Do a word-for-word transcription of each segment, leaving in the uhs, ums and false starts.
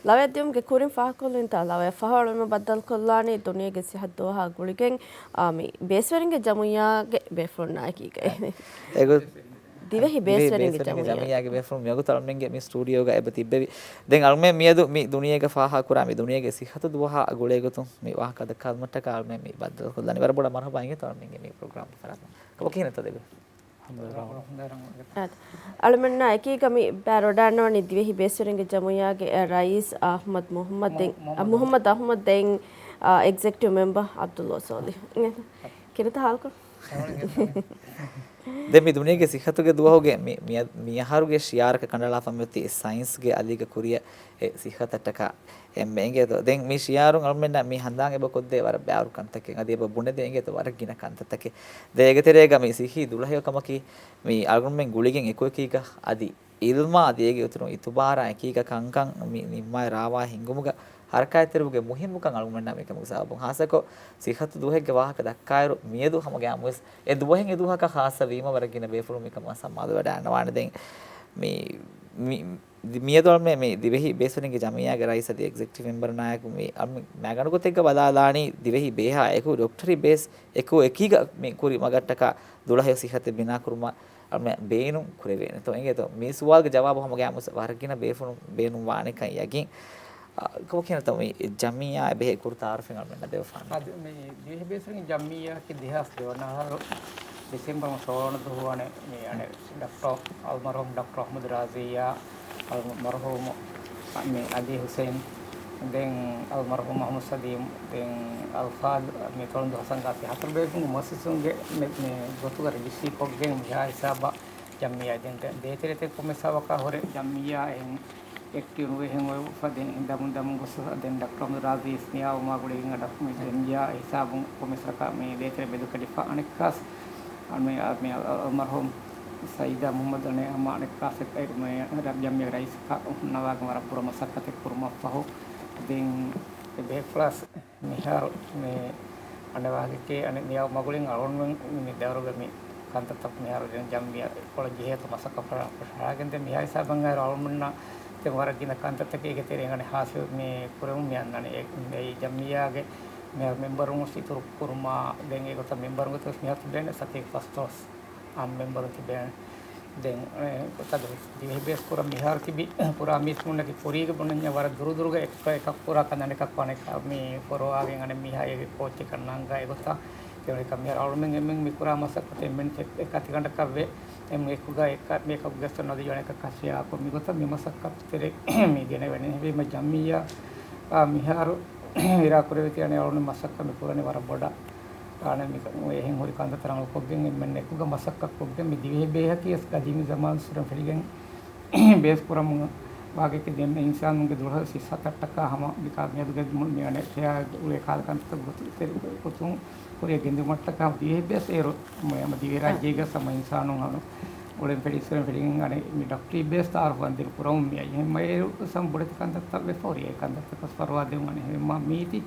ލަވަޔަށް ދިޔުމުގެ ކުރިން ފާހަގަކޮށްލިންތާ ލަވަޔަށް ފަހު އަޅުމެން ބައްދަލުކޮށްލާނީ ދުނިޔޭގެ ސިހަތު ދުވަހާ ގުޅިގެން، އާ، މި ބޭސްވެރިންގެ ޖަމުއްޔާގެ ބޭފުޅުންނާ އެކީގައި. އެގޮތް. ދިވެހި ދިވެހި ބޭސްވެރިންގެ ބޭސްވެރިންގެ ޖަމުއްޔާ. ޖަމުއްޔާގެ ބޭފުޅުން މިވަގުތު އަޅުމެންގެ މި ސްޓޫޑިއޯގަ އެބަ ތިއްބެވި. ދެން އަޅުމެން މިއަދު މި ދުނިޔޭގަ ފާހަގަކުރާ މި ދުނިޔޭގެ ސިހަތު ދުވަހާ ގުޅޭގޮތުން މި ވާހަކަ ދައްކާލުމަށްޓަކާ އަޅުމެން މި ބައްދަލުކޮށްލާނީ. ވަރަށް ބޮޑަށް މަރުޙަބާ އިނގޭތޯ އަޅުމެންގެ މި ޕްރޮގްރާމް ފަރާތުން. ކޮބަކި ހިނަތަ ދެބެ؟ އާދެ. އަޅުމެންނާ އެކީގަ މި ބައިވެރިވެވަޑައިގަންނަވަނީ ދިވެހި ބޭސްވެރިންގެ ޖަމުއްޔާގެ ރައީސް އަޙްމަދު މުޙައްމަދު ދެން، މު-، މުޙައްމަދު. މުޙައްމަދު އަޙްމަދު ދެން، އާ، އެގްޒެކެޓިވް މެމްބަރ ޢަބްދުﷲ ޞާލިޙް. ކިހިނެއްތަ ޙާލުކަން؟ ދެން މި ދުނިޔޭގެ ސިއްހަތުގެ ދުވަހުގެ މި-، މިއަ-، މިއަހަރުގެ ޝިޢާރަކަށް ކަނޑައަޅާފަ މިއޮތީ ސައިންސްގެ އަލީގަ ކުރިއަށް އެ ސިއްހަތަށްޓަކާ އެންމެ އިނގޭތޯ. ދެން މި ޝިޢާރުން އަޅުމެންނަށް މި ހަނދާން އެބަ ކޮށްދޭ ވަރަށް ބައިވަރު ކަންތަކެއް އަދި އެބަ ބުނެދޭ އިނގޭތޯ ވަރަށް ގިނަ ކަންތައްތަކެއް. ދެން އޭގެ ތެރޭގަ މި ސިއްހީ ދުޅަހެޔޮ ކަމަކީ މި އަޅުގަނޑުމެން ގުޅިގެން އެކުއެކީގަ އަދި އިލްމާ އަދި އޭގެ އިތުރުން އިތުބާރާ އެކީގަ ކަންކަން މި ނިންމާ ރާވާ ހިންގުމުގަ ހަރަކާތްތެރިވުމުގެ މުހިއްމުކަން އަޅުގަނޑުމެންނަށް މިކަމުގެ ސަބަބުން. ހާއްސަކޮށް ސިއްހަތު ދުވަހެއްގެ ވާހަކަ ދައްކާއިރު މިއަދު ހަމަ ގައިމުވެސް އެ ދުވަހެއް އެ ދުވަހަކަށް ޚާއްޞަ ވީމަ ވަރަށް ގިނަ ބޭފުޅުން މިކަމަށް ސަމާލުވެވަޑައިގަންނަވާނެ. ދެން މި، މި، މިއަދު އަޅުމެން މި ދިވެހި ބޭސްވެރިންގެ ޖަމިއްޔާގެ ރައީސް އަދި އެގްޒެކެޓިވް މެމްބަރުންނާއެކު މި އަޅުމެން މައިގަނޑު ގޮތެއްގަ ބަލާލާނީ ދިވެހި ބޭހާއެކު ޑޮކްޓަރީ ބޭސް އެކު އެކީގަ މި ކުރި މަގަށްޓަކާ ދުޅަހެޔޮ ސިއްހަތެއް ބިނާކުރުމަށް އަޅުމެން ބޭނުން ކުރެވޭނެތޯ އިނގޭތޯ؟ މި ސުވާލުގެ ޖަވާބު ހަމަ ގައިމުވެސް ވަރަށް ގިނަ ބޭފުޅުން ބޭނުންވާނެކަން ޔަގީން. އާ، ކޮބަކިހިނެއްތޯ މި ޖަމިއްޔާ އެބަހޭ ކުރު ތަޢާރަފެއް އަޅުމެންނަށް ދެވިފާނެ؟ އަދި މި ދިވެހި ބޭސްވެރިންގެ ޖަމިއްޔާއަކީ ދެހާސް ދެވަނަ އަހަރު ޑިސެމްބަރު މަހު ސޯޅަ ދުވަހު އަނެއް މި އަނެއް ޑޮކްޓަރ އަލްމަރްޙޫމް ޑޮކްޓަރ އަޙްމަދު ރާޒީއާ، އަލްމަރްޙޫމް މި އަލީ ޙުސައިން، ދެން އަލްމަރްޙޫމް އަޙްމަދު ސަލީމް، ދެން އަލްފާޟިލް މި ތޮޅުންދޫ ޙަސަން ގާތް ހަތަރު ބޭފުޅުންގެ މުއައްސަސުންގެ މި، މި ގޮތުގަ ރަޖިސްޓްރީ ކޮށްގެން މިހާ ހިސާބަށް ޖަމިއްޔާ ދެން ދޭތެރޭތެރޭ ކޮންމެސް ހިސާބަކާ ހުރެ ޖަމިއްޔާ އެހެން އެކްޓިވް ނުވެ އެހެން އޮވެފަ ދެން ދަމުން ދަމުން ގޮސް ދެން ޑޮކްޓަރ އަޙްމަދު ރާޒީ އިސްނިޔާވުމާ ގުޅިގެން އަޑަށް މި ޖަމިއްޔާ ހިސާބުން ކޮންމެސް ރަކާ މި ދޭތެރޭ މެދު ކެޑިފަ އަނެއްކާސް އަންމެ އަ، މި އަ، އަލްމަރްޙޫމް ސައީދާ މުޙައްމަދު އަނެއް ހަމަ އަނެއްކާސް އެ، މި ޖަމިއްޔާގެ ރައީސަކަށް ހުންނަވާގެން ވަރަށް ބުރަ މަސައްކަތެއް ކުރުމަށްފަހު ދެން އެބަހޭ ފުޅާސް މިހާރު މި އަނެއް ވާހަކައެއް އަނެއް ނިޔާ މަގުޅިން އަޅުގަނޑުމެން މި ދައުރުގެ މި ކަންތައްތައް މިހާރު ދެން ޖަމްއިއްޔާ ކޮޅަށް ޖެހޭތޯ މަސައްކަތް ފަށާގެން ދެން މިހާ ހިސާބަށް އައިރު އަޅުގަނޑުމެންނަށް ދެން ވަރަށް ގިނަ ކަންތައްތަކެއް އޭގެ ތެރެއިން އަނެއް ހާސިލް މި ކުރެވުން މި އަންނާނެ. އެ، އެ ޖަމްއިއްޔާގެ މިހާރު މެމްބަރުން އިތުރު ކުރުމާ ދެން އެގޮތަށް މެމްބަރުންގެ ތެރެއިން މިހާރު ތިބޭނެ ސަތޭކަ ފަސްދޮޅަސް އާންމު މެމްބަރުން ތިބޭނެ. ދެން، އެ، ގޮތަށް ދިވެހި ބޭސް ކުރަން މިހާރު ތިބި ކުރާ މީސްމުންނަކީ ކުރީގެ ބުނަންޏާ ވަރަށް ދުރުދުރުގަ އެކަކު، އެކަކު ކުރާ ކަން އަނެކަކު އަނެކަ މި ފޮރުވާގެން އަނެއް މީހާ އޭގެ ކޯޗެއް ކަންނަންގާ އެގޮތަށް ތެރޭކަށް މިހާރު އަޅުމެން އެންމެން މި ކުރާ މަސައްކަތް އެންމެން އެކަ ތިގަނޑަކަށް ވޭ. އެންމެ އެކުގަ އެކަ، މި އެކަކު ގެސްޓުން އަދި އަނެކަކަށް ޝެއާކޮށް މިގޮތަށް މި މަސައްކަތް ތެރޭ މި ގެނެވެނީ. ހެވީމަ ޖަމްއިއްޔާ، އާ، މިހާރު އިރާ ކުރެވިތީ އަނެއް އަޅުގަނޑު މަސައްކަތް މި ކުރަނީ ވަރަށް ބޮޑަށް. އާނެ މި އެހެން ހުރި ކަންތައްތައް ރަނގަޅު ކޮށްގެން އެންމެން އެކުގަ މަސައްކަތް ކޮށްގެން މި ދިވެހި ބޭހަކީ އަސް ގަދީމީ ޒަމާން ސުރެން ފެށިގެން ބޭސް ކުރަމުން ވާގެކެ ދެން އިންސާނުންގެ ދުޅަހެޔޮ ސިއްހަތަށްޓަކާ ހަމަ މިކާ މިއަދުގެ މު-، މި އަނެއް ފެޔާ އުޅޭ ކާލަ ކަންތައް ގޮތު-، ތެރި ގޮތުން ކުރިއަށް ގެންދިއުމަށްޓަކާ ދިވެހި ބޭސް އޭރު މު-، ހަމަ ދިވެހި ރާއްޖޭގަ ހަމަ އިންސާނުން ހަމަ އުޅެން ފެށި ސުރެން ފެށިގެން އަނެއް މި ޑޮކްޓަރީ ބޭސް ތައާރަފް ވަންދެން ކުރަމުން މި އައީ. ހަމަ އޭރު ސަމް ބޮޑެތި ކަންތައްތައް ވެފަ ހުރި އެ ކަންތައްތަކަސް ފަރުވާ ދެވުން އަނެއް ހެވީމާ މީތި.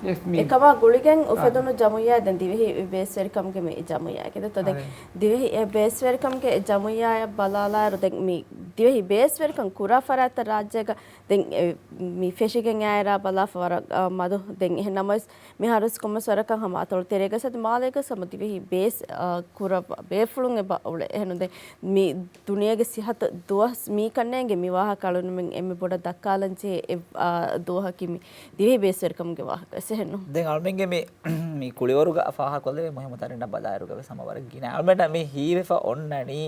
އެސް މީ. އެކަމާ ގުޅިގެން އުފެދުނު ޖަމުއްޔާ ދެން ދިވެހި ބޭސްވެރިކަމުގެ މި ޖަމުއްޔާ ކެދެ ތޮ ދެން ދިވެހި އެ ބޭސްވެރިކަމުގެ ޖަމުއްޔާއަށް ބަލާލާއިރު ދެން މި ދިވެހި ބޭސްވެރިކަން ކުރާ ފަރާތްތައް ރާއްޖޭގަ ދެން އެ މި ފެށިގެން އައިރާ ބަލާފަ ވަރަށް، އާ، މަދު. ދެން އެހެން ނަމަވެސް މިހާރުވެސް ކޮންމެސް ވަރަކަށް ހަމަ އަތޮޅު ތެރޭގަސް އަދި މާލޭގަސް ހަމަ ދިވެހި ބޭސް، އާ، ކުރައްވާ ބޭފުޅުން އެބަ އުޅޭ. އެހެން ދެން މި ދުނިޔޭގެ ސިއްހަތު ދުވަސް މީކަންނޭނގެ މި ވާހަކަ އަޅުގަނޑުމެން އެންމެ ބޮޑަށް ދައްކާލަން ޖެހޭ އެ، އާ، ދުވަހަކީ މި ދިވެހި ބޭސްވެރިކަމުގެ ވާހަކަ ވެސް އެހެންނު. ދެން އަޅުމެންގެ މި، މި ކުޅިވަރުގަ ފާހަގަކޮށްލެވޭ މުހިއްމު ތަނެއް ބަލާއިރުގަ ވެސް ހަމަ ވަރަށް ގިނަ އަޅުމެންނަށް މި ހީވެފަ އޮންނަނީ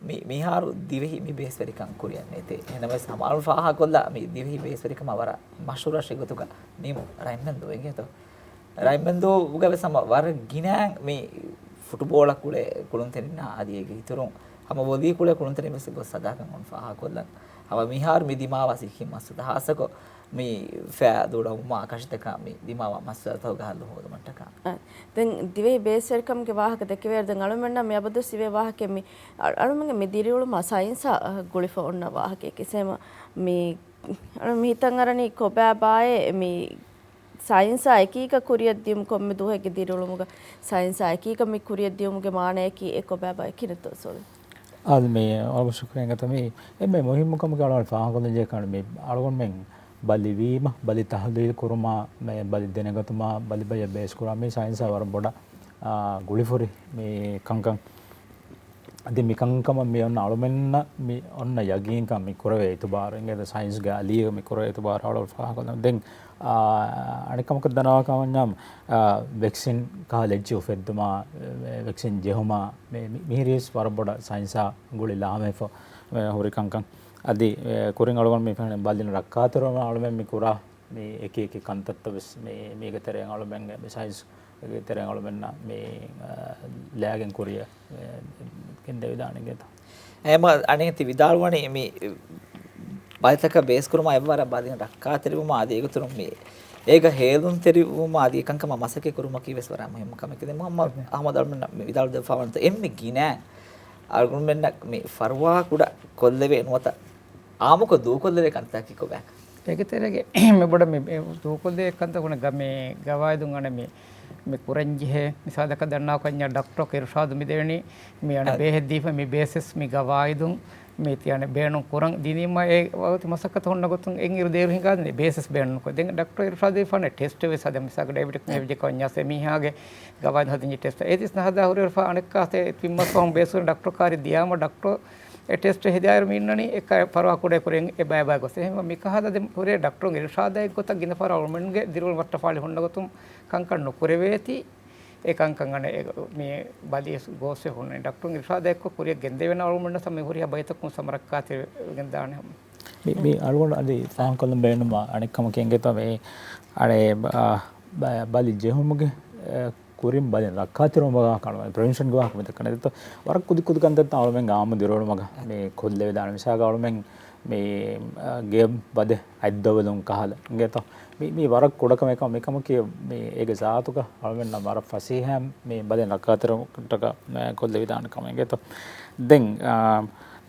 މި، މިހާރު ދިވެހި މި ބޭސްވެރިކަން ކުރިއަށް ނެތޭ. އެހެނަސް ހަމަ އަޅު ފާހަގަކޮށްލާ މި ދިވެހި ބޭސްވެރިކަމާ ވަރަށް މަޝްހޫރު އަށެއް ގޮތުގަ ނިމު ރަތްމެންދޫ އިނގޭތޯ. ރަތްމެންދޫގަ ވެސް ހަމަ ވަރަށް ގިނައިން މި ފުޓުބޯޅަ ކުޅޭ ކުޅުންތެރިންނާ އަދި އޭގެ އިތުރުން ހަމަ ވޮލީ ކުޅޭ ކުޅުންތެރިން ވެސް ގޮސް ސަދާކަން އޮން ފާހަގަކޮށްލަން. ހަމަ މިހާރު މި ދިމާވާ ސިއްހީ މައްސަލަ ހާއްސަކޮށް މި ފެޔާ ދުޅަވުމާ ކަށިތަކާ މި ދިމާވާ މައްސަލަތަކުގެ ހައްލު ހޯދުމަށްޓަކާ. އަ، ދެން ދިވެހި ބޭސްވެރިކަމުގެ ވާހަކަ ދެކެވޭއިރު ދެން އަޅުމެންނަށް މި އަބަދުވެސް އިވޭ ވާހަކައެއް މި އަ-، އަޅުމެންގެ މި ދިރިއުޅުމާ ސައިންސާ ގުޅިފަ އޮންނަ ވާހަކައެއް. ކިސޭމަ މި އަޅު މި ހިތަށް އަރަނީ ކޮބާބާއޭ މި ސައިންސާ އެކީގަ ކުރިއަށް ދިޔުމު ކޮންމެ ދުވަހެއްގެ ދިރިއުޅުމުގަ ސައިންސާ އެކީގަ މި ކުރިއަށް ދިޔުމުގެ މާނަޔަކީ އެ ކޮބާބާ ކިހިނެއްތޯ ސޯލި؟ އާދެ މި އަޅުގަނޑު ޝުކުރިއްޔާ އިނގޭތޯ މި އެންމެ މުހިއްމު ކަމަކީ އަޅުގަނޑު ފާހަގަކޮށްލަން ޖެހޭ ކަން މި އަޅުގަނޑުމެން ބަލިވީމަ، ބަލި ތަހުލީލް ކުރުމާ، މި ބަލި ދެނެގަތުމާ، ބަލި ބަޔަށް ބޭސް ކުރާ، މި ސައިންސާ ވަރަށް ބޮޑަށް، އާ، ގުޅިފުރި މި ކަންކަން. އަދި މި ކަންކަމަށް މި އޮންނަ އަޅުމެންނަށް މި އޮންނަ ޔަގީންކަން މި ކުރެވޭ އިތުބާރު އިނގޭތަ؟ ސައިންސްގެ އަލީގަ މި ކުރެވޭ އިތުބާރު އަޅު ފާހަގަކޮށްލަން. ދެން، އާ، އަނެއް ކަމަކަށް ދަންނަވާ ކަމަށް ވަންޏާ، އާ، ވެކްސިން ކަހަލަ އެއްޗެއް އުފެއްދުމާ، ވެކްސިން ޖެހުމާ، މި، މި، މިހިރީސް ވަރަށް ބޮޑަށް ސައިންސާ ގުޅި ލާމެފަ ހުރި ކަންކަން. އަދި، އެ، ކުރިން އަޅުގަނޑު މި ފެން ބަލިން ރައްކާތެރިވުމަށް އަޅުމެން މި ކުރާ މި އެކި އެކި ކަންތައްތައް ވެސް މި، މީގެ ތެރެއިން އަޅުމެންގެ މި ސައިންސްގެ ތެރެއިން އަޅުމެންނަށް މި، އަ، ލައިގެން ކުރިއަށް، އެ، ގެންދެވިދާނެ އިނގޭތަ؟ އެހެންމަ އަނެއް ތި ވިދާޅުވަނީ މި ބަލިތަކަށް ބޭސްކުރުމާ އެއްވަރަށް ބަލިން ރައްކާތެރިވުމާ އަދި އެގޮތުން މި އޭގަ ހޭލުންތެރިވުމާ އަދި އެކަންކަމާ މަސައްކަތް ކުރުމަކީ ވެސް ވަރަށް މުހިއްމު ކަމެކޭ. ދެން މުހައްމަދު އަޙްމަދު އަޅުމެންނަށް މި ވިދާޅު ދެއްވާވަންތަ އެންމެ ގިނަ އަޅުގަނޑުމެންނަށް މި ފަރުވާ ކުޑަ ކޮށްލެވޭ ނުވަތަ އާއްމުކޮށް ދޫކޮށްލެވޭ ކަންތަކަކީ ކޮބާކަން؟ އޭގެ ތެރޭގަ މި ބޮޑަށް މި ދޫކޮށްލެވޭ ކަންތަކުން ގަ-، މި ގަވާއިދުން އަނެއް މި، މި ކުރަންޖެހޭ މިސާލަކަށް ދަންނަވާކަންޏާ ޑޮކްޓަރަކު އިރުޝާދު މި ދެވެނީ މި އަނެއް އަ- ބޭހެއް ދީފަ މި ބޭސިސް މި ގަވާއިދުން މި ތި އަނެއް ބޭނުން ކުރަން ދިނީމަ އެ ވަގުތު މަސައްކަތު ހުންނަ ގޮތުން އެއް އިރު ދޭރު ހިނގާދިން ބޭސިސް ބޭނުން ކޮށް. ދެން ޑޮކްޓަރ އިރުޝާދު ދީފާނެ ޓެސްޓް ވެސް ހަދަ މިސާލަކަށް ޑަޔަބެޓިކް އަ. މި ވެއްޖެ ކަންޏާސް މީހާގެ ގަވާއިދު ހަދަންޖެހޭ ޓެސްޓް. އޭތިސް ނަހަދާ ހުރި އިރުފާ އަނެއްކާ ތިން މަސް ފަހުން ބޭސްވުން ޑޮކްޓަރު ކާރި ދިޔާމަ ޑޮކްޓަރު އެ ޓެސްޓް ހެދިޔާއިރު މި އިންނަނީ އެ ކަ-، ފަރުވާ ކުޑަ ކުރިން އެ ބައި ބައި ގޮސް. އެހެންވީމަ މިކަހަލަ ދެ ހުރޭ ޑޮކްޓަރުން އިރުޝާދާ އެއްގޮތަށް ގިނަ ފަހަރަށް އަޅުމެންގެ ދިރިއުޅުން ވައްޓަފާޅި ހުންނަ ގޮތުން ކަންކަން ނުކުރެވޭތީ، އެ ކަންކަން އަނެއް އެ މި ބަލި ގޯސްވެ ހުންނަނީ. ޑޮކްޓަރުން އިރުޝާދާ އެއްކޮށް ކުރިއަށް ގެންދެވޭނެ އަޅުމެންނަށް ތަ މި ހުރިހާ ބައިތަކުން ސަމަރައްކާތެރި ގެންދާނެ. މި، މި އަޅުގަނޑު އަދި ފާހަގަކޮށްލަން ބޭނުންވާ އަނެއް ކަމަކީ އިނގޭތޯ މި އަނެއް، އާ، ބަ-، ބަލި ޖެހުމުގެ، އެ، ކުރިން ބަލިން ރައްކާތެރިވުމުގެ ވާހަކަ އަޅުގަނޑު ޕްރިވެންޝަންގެ ވާހަކަ މި ދައްކަނީ. އެތައް ވަރަށް ކުދި ކުދި ކަންތައްތައް އަޅުމެން އާއްމު ދިރިއުޅުމަކަށް މި ކޮށްލެވިދާނެ. މިސާލަކަށް އަޅުމެން މި، އަ، ގޭ ބަދެއް އަތްދޮވެލުން ކަހަލަ އިނގޭތޯ. މި، މި ވަރަށް ކުޑަ ކަމެއް ކަމަށް މިކަމަކީ މި އޭގެ ޒާތުގަ އަޅުމެންނަށް ވަރަށް ފަސޭހައިން މި ބަލިން ރައްކާތެރިކޮށްޓަކަ ކޮށްލެވިދާނެ ކަމެއް އިނގޭތޯ. ދެން، އާ،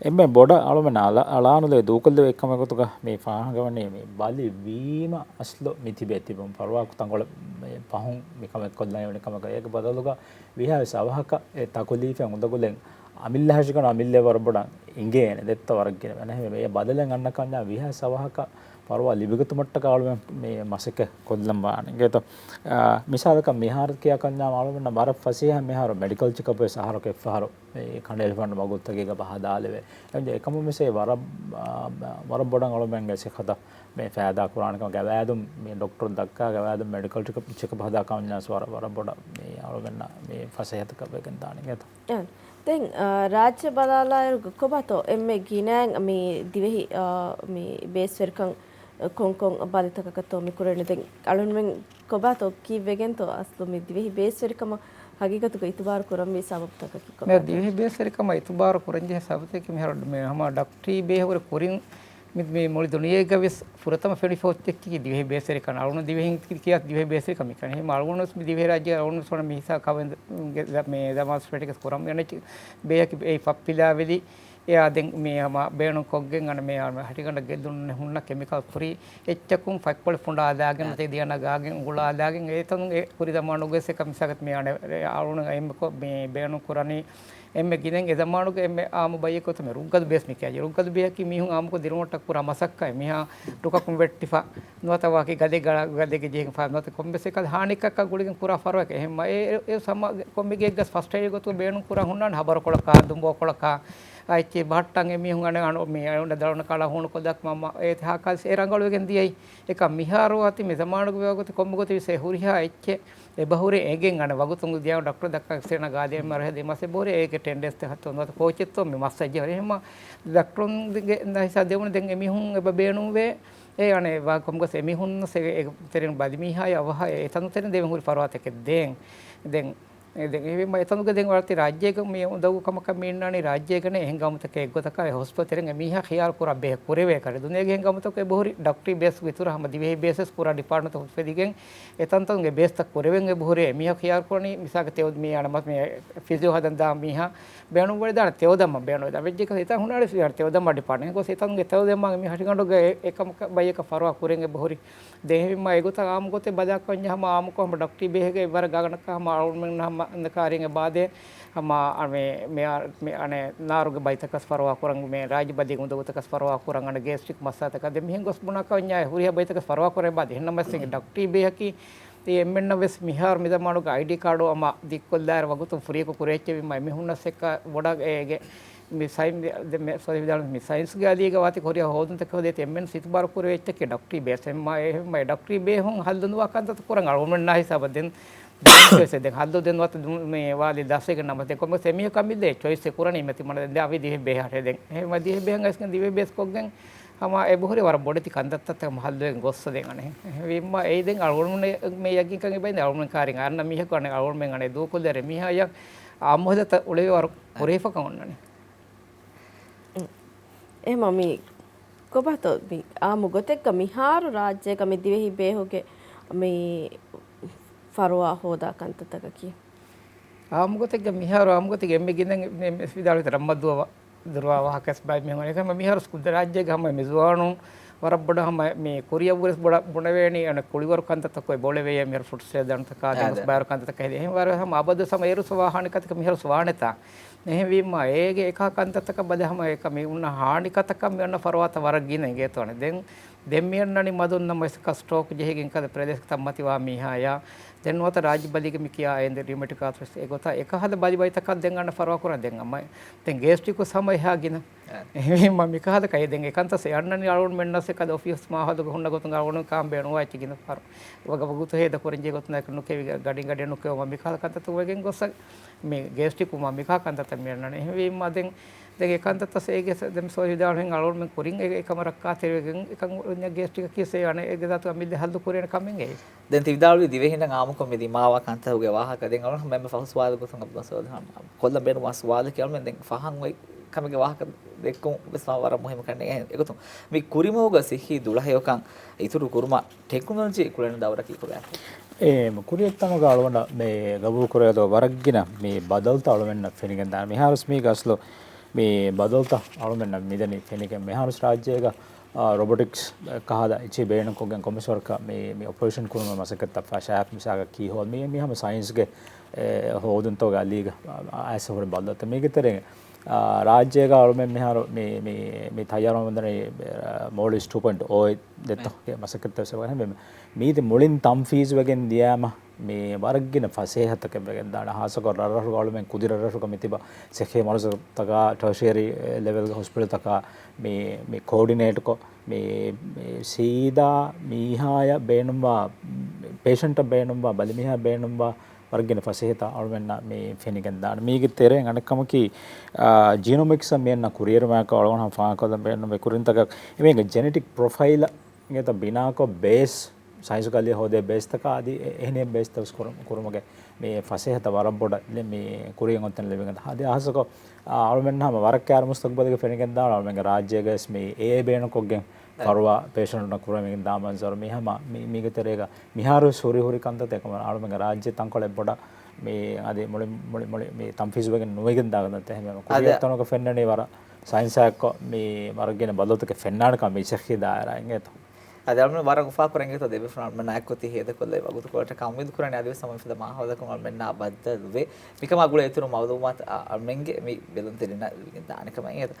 އެންމެ ބޮޑަށް އަޅުމެން އަޅާ-، އަޅާނުލެވޭ ދޫކޮށްލެވޭ އެއްކަމެއް ގޮތުގަ މި ފާހަގަވަނީ މި ބަލި ވީމަ އަސްލު މި ތިބޭ ތިބުން ފަރުވާ ތަންކޮޅެއް މި ފަހުން މި ކަމެއް ކޮށްލަން އެވެނި ކަމަކަށް. އޭގެ ބަދަލުގަ ވީހާވެސް އަވަހަކަށް އެ ތަކުލީފެއް އުނދަގުލެއް އަމިއްލަ ހަށިގަނޑު އަމިއްލަ ވަރަށް ބޮޑަށް އިނގޭނެ ދެއްތަ ވަރަށް ގިނަ. އެހެންވެ އެ ބަދަލެއް އަންނަ ކަންޏާ ވީހާވެސް އަވަހަކަށް ފަރުވާ ލިބިގަތުމަށްޓަކާ އަޅުމެން މި މަސައްކަތް ކޮށްލަން ވާނެ އިނގޭތޯ. އާ، މިސާލަކަށް މިހާރު ކިޔާ ކަންޏާ އަޅުމެންނަށް ވަރަށް ފަސޭހަ މިހާރު މެޑިކަލް ޗެކަޕް ވެސް އަހަރަކު އެއްފަހަރު މި ކަނޑައެޅިފަން ވަގުތުތަކެއްގަ ހަދާލެވޭ. އެހެންވެ އެކަމުން ވެސް އެ ވަރަށް، އާ، ވަރަށް ބޮޑަށް އަޅުމެންގެ ސިއްހަތަށް މި ފައިދާ ކުރާނެ ކަމަށް ގަވާއިދުން މި ޑޮކްޓަރު ދައްކާ ގަވާއިދުން މެޑިކަލް ޗެކަޕް، ޗެކަޕް ހަދާ ކަމަށް ވަރަށް، ވަރަށް ބޮޑަށް މި އަޅުމެންނަށް މި ފަސޭހަތަކަށް ވެގެން ދާނެ އިނގޭތޯ. އެ، ދެން، އާ، ރާއްޖެ ބަލާލާއިރު ކޮބާތޯ އެންމެ ގިނައިން މި ދިވެހި، އާ، މި ބޭސްވެރިކަން ކޮންކޮން ބަލިތަކަކަށްތޯ މި ކުރެވެނީ؟ ދެން އަޅުމެން ކޮބާތޯ ކީއްވެގެންތޯ އަސްލު މި ދިވެހި ބޭސްވެރިކަމަށް ހަގީގަތުގަ އިތުބާރު ކުރަންވީ ސަބަބުތަކަކީ މި ކޮބާތޯ؟ ދިވެހި ބޭސްވެރިކަމަށް އިތުބާރު ކުރަންޖެހޭ ސަބަބުތަކަކީ މިހާރު މި ހަމަ ޑޮކްޓަރީ ބޭހުރެ ކުރިން މި، މި މުޅި ދުނިޔޭގަ ވެސް ފުރަތަމަ ފެނިފަ އޮތް އެއްޗަކީ ދިވެހި ބޭސްވެރިކަން. އަޅުގަނޑު ދިވެހިން ކިޔާ ދިވެހި ބޭސްވެރިކަމަކަށް. އެހެން އަޅުގަނޑު ވެސް މި ދިވެހިރާއްޖެ އަޅުގަނޑު ވެސް ވަނީ މި ހިސާބު ކަމެއް ގެ-، މި ދަމާސް ފެޓިކަސް ކުރަން އެނެއް ބޭހަކީ އެއީ ފައްޕިލާވެލި އެއާ ދެން މި ހަމަ ބޭނުން ކޮށްގެން އަންނަ މި ހަޓިގަނޑަށް ގެއްލުން ހުންނަ ކެމިކަލް ފްރީ އެއްޗަކުން ފަތްކޮޅެއް ފުނޑާލާގެން ނުވަތަ ދިޔަ ނަގާގެން އުގުޅާލާގެން އެތަނުން އެ ކުރި ޒަމާނުގަ ވެސް އެކަ މިސާލަކަށް މި އަނެއް އަޅުގަނޑު އެންމެ ކޮ-، މި ބޭނުން ކުރަނީ އެންމެ ގިނައިން އެ ޒަމާނުގެ އެންމެ އާއްމު ބައްޔެއް ގޮތަށް މި ރުއްގަދު ބޭސް މި ކިޔާ. ރުއްގަދު ބޭހަކީ މީހުން އާއްމުކޮށް ދިރުމަށްޓަކާ ކުރާ މަސައްކަތް. މިހާ ރުކަކުން ވެއްޓިފަ ނުވަތަ ވާކި ގަދެ ގަ-، ގަދެއްގަ ޖެހިފަ ނުވަތަ ކޮންމެސް އެކަ ހާނީއެއްކަކާ ގުޅިގެން ކުރާ ފަރުވާއެއް. އެހެންމަ އެ، އެ ސަމާ ކޮންމެ ގެއެއްގަސް ފަސްޓް އެއިޑް ގޮތުގަ ބޭނުން ކުރާ ހުންނާނެ ހަބަރުކޮޅަކާ، ދުނބޯކޮޅަކާ، އައިޗި ބަހައްޓަން އެމީހުން އަނެއް އަނު މި އަނުން ދަޅުން ކަޅަ ހޫނުކޮށް ދައްކަމަށް އެ ހާކާސް އެ ރަނގަޅުވެގެން ދިޔައީ. އެކަ މިހާރު އަތި މި ޒަމާނުގެ ވަގުތު ކޮންމެ ގޮތެއް ވެސް އެ ހުރިހާ އެއްޗެއް އެބަހުރި އެނގެން އަނެއް ވަގުތުން ދިޔަ ޑޮކްޓަރު ދައްކާ އެކްސްރޭ ނަގާ ދޭ އެމްއާރައި ހެދޭ މަސް އެބަހުރި އޭގެ ޓެންޑެންސް ތެ ހަތު ނުވަތަ ކޯޗެއްތޯ މި މައްސަ ޖެހުނީ. އެހެންމަ ޑޮކްޓަރުންގެ ހިސާބު ދެވުނު ދެން އެމީހުން އެބަ ބޭނުންވޭ. އެ އަނެއް ވާ ކޮންމެސް އެމީހުން ސެ-، އެ ތެރެއިން ބަލި މީހާއި އަވަހަށް އެ ތަނު ތެރެއިން ދެވެން ހުރި ފަރުވާތަކެއް ދޭން. ދެން އެ ދެން އެހެންވީމަ އެތަނުގެ ދެން ވަރަށް ރާއްޖޭގަ މި އުނދަގޫ ކަމަކަށް މި އިންނާނީ ރާއްޖޭގަނެ އެހެން ގައުމުތަކެއް އެއްގޮތަކަށް އެ ހޮސްޕިޓަލް ތެރެއިން އެ މީހާ ޚިޔާރު ކުރާ ބެހޭ ކުރެވޭކަށް. ދުނިޔޭގެ އެހެން ގައުމުތަކުން އެބަހުރި ޑޮކްޓަރީ ބޭސް އިތުރަށް ހަމަ ދިވެހި ބޭސް ވެސް ކުރާ ޑިޕާޓްމަންޓްތައް ހުއްޓުވެދިގެން އެތަންތަނުގެ ބޭސްތައް ކުރެވެން އެބަހުރި އެ މީހާ ޚިޔާރު ކުރަނީ މިސާލަކަށް ތެޔޮ މި އަނެއް މަސް މި ފިޒިއޯ ހަދަން ދާ މީހާ ބޭނުންވެވަޑައިދާނެ ތެޔޮ ދަމާ ބޭނުންވެދާނެ ވެއްޖެ ކަން އެތަން ހުންނާނެ ތެޔޮ ދަމާ ޑިޕާޓްމަންޓް ގޮސް އެތަނުގެ ތެޔޮ ދަމާ މި ހަށިގަނޑުގެ އެ-، އެކަމަކަށް ބައްޔަކަށް ފަރުވާ ކުރެން އެބަހުރި. ދެން އެހެންވީމަ އެގޮތަށް އާއްމު ގޮތެއް ބަލާކަންޏާ ހަމަ އާއްމުކޮށް ހަމަ ޑޮކްޓަރީ ބޭހޭގެ ވަރަށް ގާގަނޑަކަށް ހަމަ އަޅުމެން ހަމަ ކާރިންގެ ބާދެ ހަމަ އަނެ މި އަނެ ނާރުގެ ބައިތަކަސް ފަރުވާ ކުރަން، މި ރާއްޖެ ބަދި އުނދަގޫތަކަސް ފަރުވާ ކުރަން، އަނެ ގޭސްޓްރިކް މައްސަލަތަކަށް ދެ މިހެން ގޮސް ބުނާކަށް ވަންޏާ ހުރިހާ ބައިތަކަސް ފަރުވާ ކުރޭ ބާދެ. އެހެންނަމަވެސް ޑޮކްޓަރީ ބޭހަކީ އެ އެންމެންނަށް ވެސް މިހާރު މި ޒަމާނުގެ އައިޑީ ކާޑު ހަމަ ދިއްކޮށްލާއިރު ވަގުތުން ފުރިހަކު ކުރިއެއްޗެވީމަ އެމީހުންނަށް އެކަ ބޮޑަށް އޭގެ މި ސައިން ދެ މެ-، ސޮރީ ވިދާޅު މި ސައިންސްގެ އަލީގަ ވާތި ހުރިހާ ހޯދުންތަކެއް ހޯދޭތީ އެންމެން ސިތުބާރު ކުރެވޭ އެއްޗަކީ ޑޮކްޓަރީ ބޭސް. އެހެންމަ އެ ޑޮކްޓަރީ ބޭހުން ހައްލު ނުވާ ކަންތައްތައް ކުރަން އަޅުގަނޑުމެންނާ ހިސާބަށް ދެން ޗޮއިސް އެއް ދެން ހައްލު ދެން ވަތަ ދުން މި ވާލި ދަސްވެގެން ނަމަ ދެން ކޮންމެސް އެމީހަކު ކަމި ދޭ ޗޮއިސް އެއް ކުރަނީ މެތި މަނަ ދެން އަވި ދިހަ ބޭހަށެ ދެން. އެހެންމަ ދިހަ ބޭހަށް އައިސްގެން ދިވެ ބޭސް ކޮށްގެން ހަމަ އެ ބުހުރި ވަރަށް ބޮޑެތި ކަންތައްތައް ހައްލުވެގެން ގޮއްސަ ދެން އަނެ. އެހެންވީމަ އެއި ދެން އަޅުގަނޑުމެން މެ ޔަގީންކަން އެބައިން އަޅުގަނޑުމެން ކާރިން އަންނަ މީހަކު އަނެ އަޅުގަނޑުމެން އަނެ ދޫކޮށްލެރެ މީހާޔަށް އާއްމު ހިލަތައް އުޅެވި ވަރު ކުރެހިފަކަން އޮންނަނީ. އެހެމަ މި ކޮބާތޯ މި އާއްމު ގޮތެއްގަ މިހާރު ރާއްޖޭގަ މި ދިވެހި ބޭހުގެ މި ފަރުވާ ހޯދާ ކަންތައްތަކަކީ؟ އާއްމު ގޮތެއްގަ މިހާރު އާއްމު ގޮތެއްގެ އެންމެ ގިނަ މި ވިދާޅުވި ރަމަދު ދުރުވާ ވާހަކަސް ބައި މިހުން އެކަމަ މިހާރު ސްކޫލް ރާއްޖޭގަ ހަމަ މި ޒުވާނުން ވަރަށް ބޮޑަށް ހަމަ މި ކުރިއަށް ވުރެސް ބޮޑަށް ބުނެވޭނީ އަނެ ކުޅިވަރު ކަންތައްތަކު ބޮޅެވޭ މިހާރު ފުޑް ސްޓެލް ދަނޑުތަކާ ދެން އަދެ. ބައިވަރު ކަންތައްތަކަށް ހެދި. އެހެން ވަރު ހަމަ އަބަދު ހަމަ އޭރުސް ވާ ހާނިކަތަކަށް މިހާރު ވާނެތާ. އެހެންވީމަ އޭގެ އެކާ ކަންތައްތަކަށް ބަދަ ހަމަ އެކަ މި އުންނަ ހާނިކަތަކަށް މި އަންނަ ފަރުވާތައް ވަރަށް ގިނަ އިނގޭތޯ އަނެ. ދެން ދެން މި އަންނަނީ މަދުން ނަމަ އެސްކަ ސްޓްރޯކް ޖެހިގެން ކަލަ ޕްރެދޭސް ތައްމަތިވާ މީހާޔާ. ދެން ނުވަތަ ރާއްޖެ ބަލީގެ މި ކިޔާ އެންދެ ރިއުމެޓިކް އާތްރައިޓިސް އެގޮތަށް އެކަހަލަ ބަލި ބައިތަކަށް ދެން އަންނަ ފަރުވާ ކުރަން ދެން އަމަ ދެން ގޭސްޓްރިކު ހަމަ އެހާ ގިނަ. އެހެންވީމަ މިކަހަލަ ކައި ދެން އެކަންތައް އެ އަންނަނީ އަޅުގަނޑުމެންނަސް އެކަލަ އޮފީސް މާހައުލުގަ ހުންނަ ގޮތުން އަޅުގަނޑު ކާން ބޭނުންވާ އެއްޗެއް ގިނަ ފަރު. ވަގުތު ހޭދަ ކުރަން ޖެހޭ ގޮތުން އެކަ ނުކެވި ގަޑިން ގަޑި ނުކެވުމަށް މިކަހަލަ ކަންތައްތައް ވެގެން ގޮއްސަ މި ގޭސްޓްރިކު މާ މިކާ ކަންތައްތައް މި އަންނަނީ. އެހެންވީމަ ދެން ދެން އެ ކަންތައްތައް އޭގެ ދެން ސޯ ވިދާޅުވިހެން އަޅުގަނޑުމެން ކުރިން އެ އެކަމަށް ރައްކާތެރިވެގެން އެކަން ގޭސްޓްރިކަކީ ސޭ އަނެ އޭގެ ދާތު އަމިއްލަ ހައްލު ކުރޭނެ ކަމެއް އެއީ. ދެން ތި ވިދާޅުވި ދިވެހިންނަށް އާއްމުކޮށް މި ދިމާވާ ކަންތަކުގެ ވާހަކަ ދެން އަޅުގަނޑު ހަމަ އެންމެ ފަހު ސުވާލު ގޮތުން އަބްދުލް ނާސިރު ކޮށްލަން ބޭނުންވާ ސުވާލަކީ އަޅުގަނޑުމެން ދެން ފަހަން އޮތް ކަމެއްގެ ވާހަކަ ދެއްކުން ވެސް ވަރަށް މުހިއްމު ކަންނޭނގެ. އެގޮތުން މި ކުރިމަހުގަ ސިއްހީ ދުޅަހެޔޮކަން އިތުރު ކުރުމަށް ޓެކްނޮލޮޖީ ކުޅެން ދައުރަކީ ކޮބާތޯ؟ އެ ކުރިއަށް ތަނުގަ އަޅުގަނޑަށް މި ގަބޫލު ކުރެވޭ ވަރަށް ގިނަ މި ބަދަލުތައް އަޅުމެންނަށް ފެނިގެންދާނެ. މިހާރުސް މީގެ އަސްލު މި ބަދަލުތައް އަޅުމެންނަށް މިދަނީ ފެނިގެން. މިހާރުސް ރާއްޖޭގަ އާ، ރޮބޮޓިކްސް ކަހަލަ އެއްޗެއް ބޭނުންކޮށްގެން ކޮމިސް ވަރަކަށް މި، މި އޮޕަރޭޝަން ކުރުމަށް މަސައްކަތްތައް ފަށާ މިސާލަކަށް ކީހޯލް މި، މި ހަމަ ސައިންސްގެ، އެ، ހޯދުންތަކުގެ އަލީގަ، އާ، އައިސް ހުރި ބަދަލުތައް. މީގެ ތެރޭގަ، އާ، ރާއްޖޭގަ އަޅުމެން މިހާރު މި، މި، މި ތައްޔާރުވަމުންދަނީ، އާ، މޯލްޑިވްސް ޓޫ ޕޮއިންޓް އޯ ދެއްތޯ ގެ މަސައްކަތްތައް ވެސް މީ، މީތި މުޅިން ތަންފީޒު ވެގެން ދިޔާމަ، މި ވަރަށް ގިނަ ފަސޭހަތަކެއް ވެގެން ދާނެ. ހާއްސަކޮށް ރަށްރަށުގަ އަޅުމެން ކުދި ރަށްރަށުގަ މި ތިބަ ސެކޭ މަރުކަޒުތަކާ، ޓަރޝިއަރީ ލެވެލްގެ ހޮސްޕިޓަލްތަކާ މި، މި ކޯޑިނޭޓްކޮށް، މި، މި ސީދާ މީހާޔަށް ބޭނުންވާ، ޕޭޝަންޓަށް ބޭނުންވާ، ބަލިމީހާ ބޭނުންވާ ވަރަށް ގިނަ ފަސޭހަތައް އަޅުމެންނަށް މި ފެނިގެން ދާނެ. މީގެ ތެރެއިން އަނެއް ކަމަކީ، އާ، ޖީނޮމިކްސްއަށް މި އަންނަ ކުރިއެރުމާއެކު އަޅުގަނޑު ހަމަ ފާހަގަކޮށްލަން ބޭނުންވޭ ކުރިންތަކަށް އެމީހުންގެ ޖެނެޓިކް ޕްރޮފައިލަށް އިނގޭތޯ ބިނާކޮށް ބޭސް ސައިންސުގަ އަލި ހޯދޭ ބޭސްތަކާ އަދި އެ-، އެހެނިހެން ބޭސްތައް ވެސް ކުރު-، ކުރުމުގެ މި ފަސޭހަތައް ވަރަށް ބޮޑަށް ލެ-، މި ކުރިއަށް އޮންތަން ލެވިގެން. އަދި އަހަސަކޮ، އާ، އަޅުމެން ހަމަ ވަރަށް ކާރި މުސްތަގުބަލުގެ ފެނިގެން ދާނެ އަޅުމެންގެ ރާއްޖޭގަ ވެސް މި އޭ އައި ބޭނުންކޮށްގެން އަދި. ފަރުވާ ޕޭޝަންޓުންނަށް ކުރަމިގެން ދާ މަންޒަރު މި ހަމަ މި-، މީގެ ތެރޭގަ މިހާރު ވެސް ހުރި ހުރި ކަންތައްތައް އެކަމަ އަޅުމެންގެ ރާއްޖެ ތަންކޮޅެއް ބޮޑަށް މި އަދި މުޅި، މުޅި، މުޅި މި ތަންފީޒުވެގެން ނުވެގެން ދާގަން ތެހެމެ އަދި. ކުރިއަށް ތަނުގަ ފެންނަނީ ވަރަށް ސައިންސާއެއްކޮށް މި ވަރަށް ގިނަ ބަދަލުތަކެއް ފެންނާނެ ކަމަށް މި ސިއްހީ ދާއިރާ އިނގޭތޯ. އަދި އަޅުމެން ވަރަށް އުފާކުރަން އިނގޭތޯ ދެބޭފުޅުން އަޅުމެންނާ އެއްކޮށް ތި ހޭދަކޮށްލެވި ވަގުތުކޮޅަށްޓަކާ އުއްމީދު ކުރަނީ އަދިވެސް ހަމަ މިފަދަ މާހައުލަކުން އަޅުމެންނާ ބައްދަލުވެ މިކަމާ ގުޅޭ އިތުރު މައުލޫމާތު އަ-، އަޅުމެންގެ މި ބެލުންތެރިންނަށް ލިބިގެން ދާނެ ކަމަށް އިނގޭތޯ.